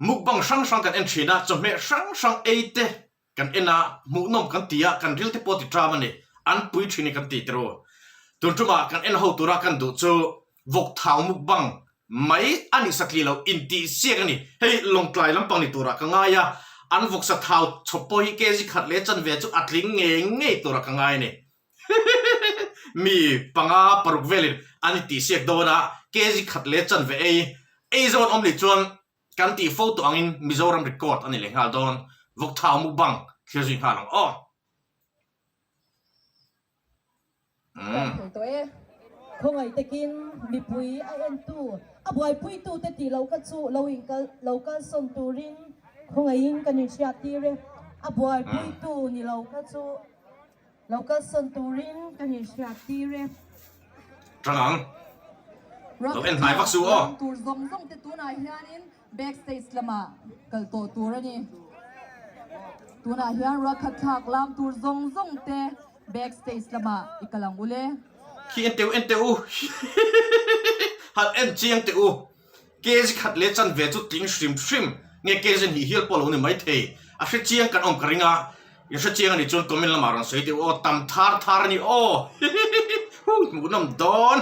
Mukbang hrang hrang kan en thin a, chawhmeh hrang hrang ei te kan en a, hmuhnawm kan ti a, kan ril te pawh ti ṭam a ni. An pui thin hi kan ti tiro. Tun ṭumah kan en ho tura kan duh chu vawkthau mukbang mai a nih satli loh intih siak a ni. Hei Lawngtlai lampang ni turah ka ngai a, an vawksa thau chhawp pawh hi kg khat leh chanve chu a tling ngei ngei turah ka ngai a ni. Mi panga paruk velin an intih siak dawn a, kg khat leh chanve ei ei zawn awm leh chuan kan tih fo tawh angin Mizoram record a ni leh nghal dawn. Vawkthau mukbang thlir zui nghal ang aw. Kan thei tawh e. Khawngaih takin mipui a entu, a buaipuitute tih loh kha chu lo inkal lo kalsawn turin khawngaihin kan inhriattir e. A buaipuitu ni lo kha chu lo kalsawn turin kan inhriattir e. Tang ang. Lo en hnai vak suh aw. Tur zawng zawng te tunah hianin Backstage lamah kal tawh tur a ni. Tunah hian ruahkhat thlak lam tur zawng zawng te backstage lamah i kal ang u le. Khi en teh u, en teh u, han en chiang teh u. Kg khat leh chanve chu tling hrim hrim nge kg hnih hial pawh lo ni mai thei. A hre chiang kan awm ka ring a, in hre chiang a nih chuan comment lamah rawn sawi teh u aw, tam thar thar a ni aw, hmuhnawm dawn.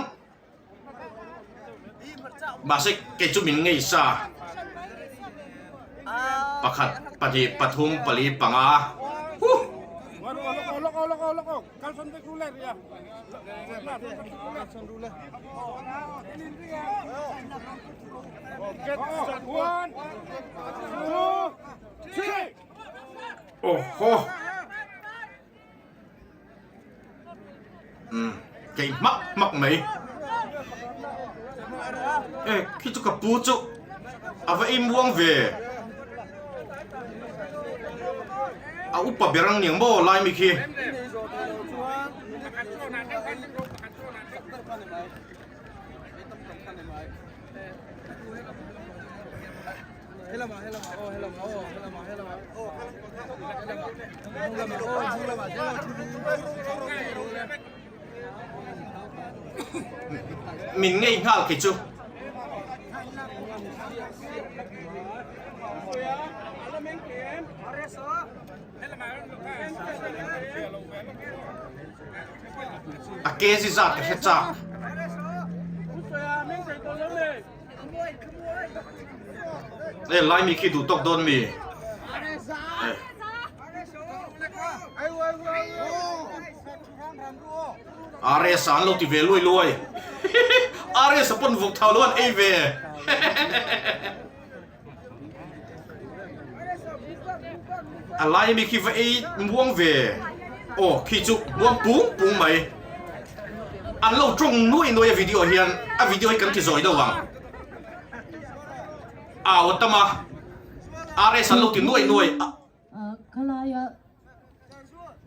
Mahse kei chu min ngei sa pakhat pahnih pathum pali panga huh. Aw haw. Umm keih hmak hmak mai e khi chu ka pu chu a va ei muang ve a upa ber ang niang maw lai mi khi. Min ngei nghal khi chu. A kg zat ka hre chak. E lai mi khi duh tawk dawn mi. RS an lo ti ve luai luai. RS a pawn vawk thau lo an ei ve. A lai ami khi va ei muang ve aw khi chu muang pung pung mai an lo tawng nuai nuai a video hian a video hi kan ti zawi deuh ang au a tam a RS an lo ti nuai nuai a. Khalaia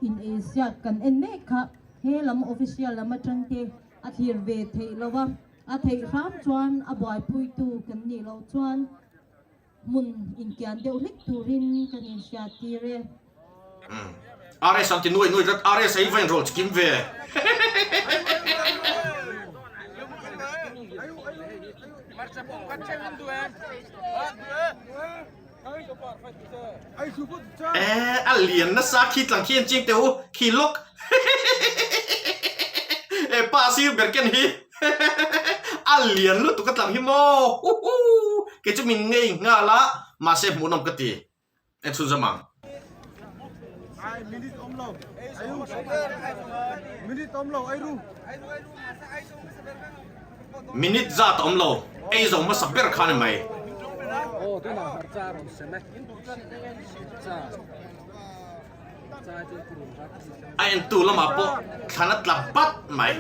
in eiziak kan en mek kha he lam official lam atang te a thlir ve theih lo a. A theih hram chuan a buaipuitu kan nih loh chuan hmun inkian deuh hlek turin kan inhriattir e. RS an ti nuai nuai tlat, RS a hi va inrawlh chikim ve. Eh, a lian nasa khi tlang khi an ching teh u, khi lawk. Eh, pa sir ber ken hi. A lian lutuk a tlang hi maw. Huhu. Kei chu min ngei nghal a, mahse hmuhnawm ka ti. En chhun zam ang. Minute zat a awm lo, ei zo hmasa ber kha a ni mai. A entu lamah pawh thlan a tla bat mai.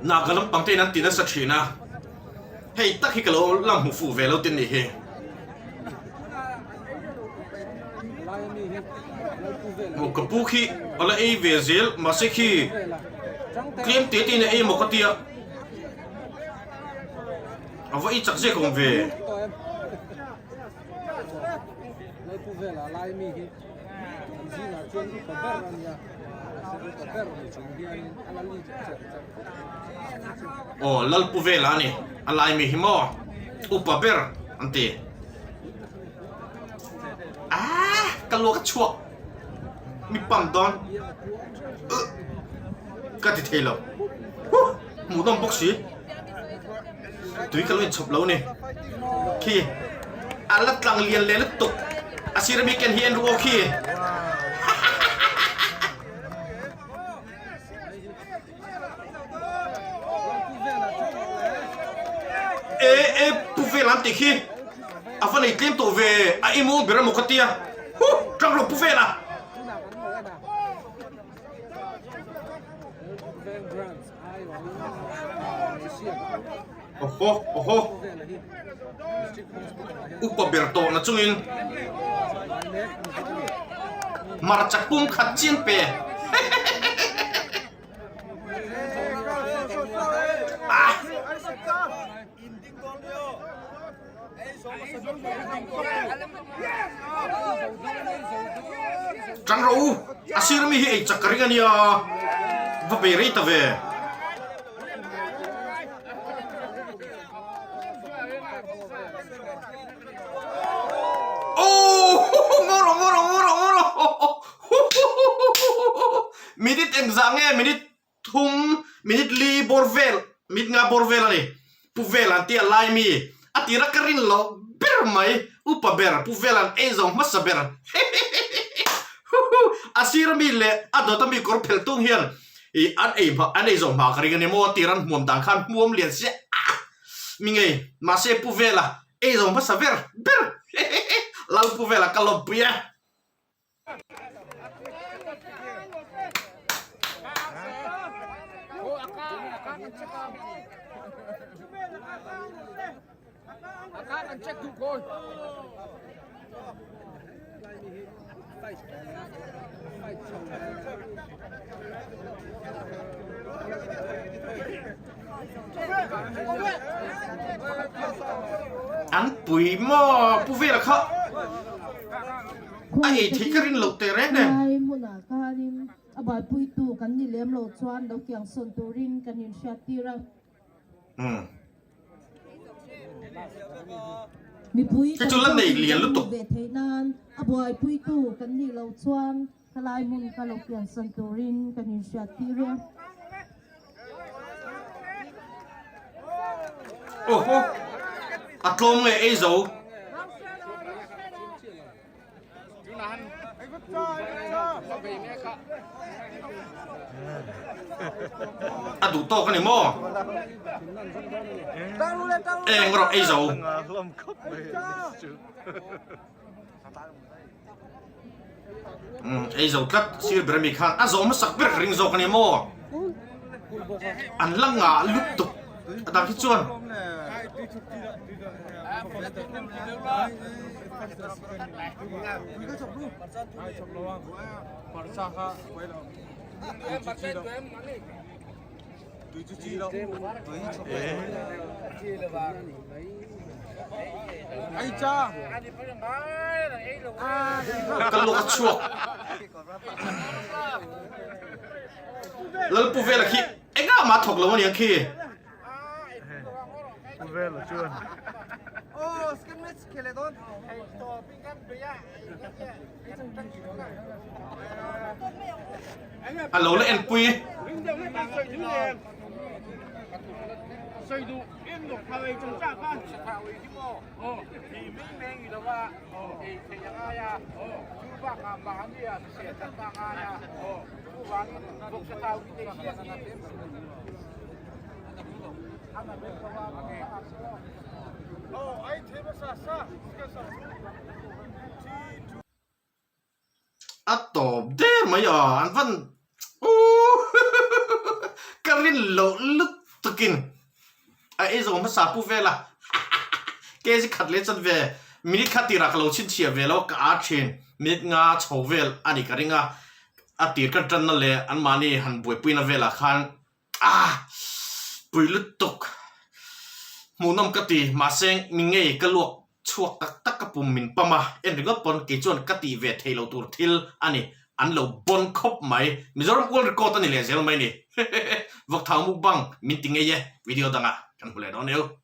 Naga lampang te in an ti nasa thin a, hei tak hi ka lo la hmu fuh ve lo tin nih hi. Aw ka pu khi a la ei ve zel mahse khi tlem te te in a ei maw ka tia. A va i chak ziak awm ve. Aw Lalpu vela a ni a lai mi hi maw upa ber an ti. Aaa ka luak a chhuak mi pam dawn ka ti thei lo huh hmuhnawm bawk si tui ka lo inchhawp lo ni khi a la tlang lian leh lutuk a sir ami ken hi en ru aw khi E e pu vel an tih khi a va nei tlem tawh ve a i maw ber emaw ka tia huh tang rawh pu vela. Awhaw awhaw upa ber tawh na chungin hmarcha pum khat chian pe Tang rawh u, a sir mi hi ei chak ka ring a nia, va bei rei ta ve. Aww ngaw rawh ngaw rawh ngaw rawh ngaw rawh Minute engzah nge minute thum minute li bawr vel minute nga bawr vel a ni. Pu Velan tia lai mi a tira ka rin loh ber mai upa ber Pu Velan ei zo hmasa ber a sir ami leh a dawt ami kawr phelh tung hian ih an ei hma an ei zo hma ka ring a ni maw a tira an hmuam dan khan hmuam lian sia mi ngei mahse Pu Vela ei zo hmasa ber ber Lal Pu Vela ka lawmpui e. An pui maw Pu Vela kha. A ei theih ka rin loh teh reng nen. Lai hmunah khanin a buaipuitu kan ni lem loh chuan lo kiang sawn turin kan inhriat tir a. Mipui Hei chu la nei lian lutuk. Ve theih nan a buaipuitu kan nih loh chuan khalai hmun kha lo kiang sawn turin kan inhriat tir a. Awhaw a tlawm nge ei zo. A duh tawk a ni maw? Eng rawh ei zo. Umm ei zo tlat sir ber ami khan a zawh hmasak ber ka ring zawk a ni maw? An la ngah lutuk a dang hi chuan. Ka luak a chhuak. Lalpu vela khi engah mah thawk lo aniang khi. A lo la enpui. A tawp der mai a an van ka rin loh lutukin a ei zawng hmasa pu vel a kg khat leh chan ve minute kha tirah ka lo chhinchhiah ve lo ka ar thin minute nga chho vel a ni ka ring a a tir kan tanna leh anmahni han buaipuina velah khan Ah! Pui lutuk. Hmuhnawm ka ti, mahse mi ngei ka luak chhuak tak tak ka pum min pam a, en ringawt pawn kei chuan ka tih ve thei lo tur thil a ni, an lo bon khawp mai. Mizoram World Record a ni leh zel mai ni. Vawkthau mukbang min ti ngei e, video dangah kan hmu leh dawn eo.